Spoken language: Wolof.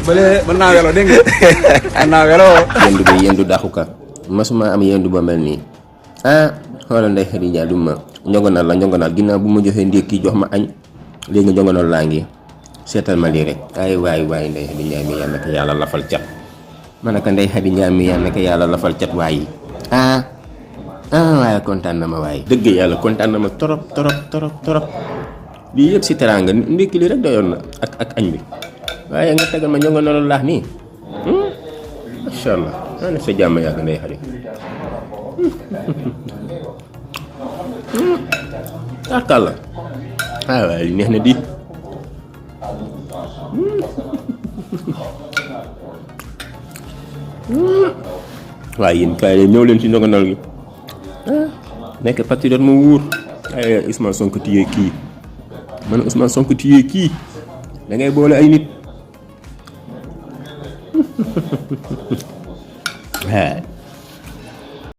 bële mën naa welo dégg nga mën naa welo yendu bi yendu daxuka masuma am yendu ba mel nii xoolal Ndeye Khady Ndiaye du ma njongonal ginnaaw bu ma joxee ndékki jox ma añ léegi njongonal laa ngi seetal ma lii rek ay waay Ndeye Khady Ndiaye mi yàlla na ko yàlla lafal cat ma ne ko Ndeye Khady Ndiaye mi yàlla na ko yàlla lafal cat waay waaye kontaan na ma waaye dëgg yàlla kontaan na ma torop lii yëpp si teraanga ndékki li rek doyoon na ak añ bi waaye nga tegal ma njongonal laax nii macha allah maa ne sa jàmm yàgg Ndeye Khady tarkalla waaye li neex na di waaye yéen kaay leen ñëw leen ci ndoganal gi nekk patriote mu wóor ay Ousmane Sonko tiyee kii man Ousmane Sonko tiyee kii da ngay boole ay nit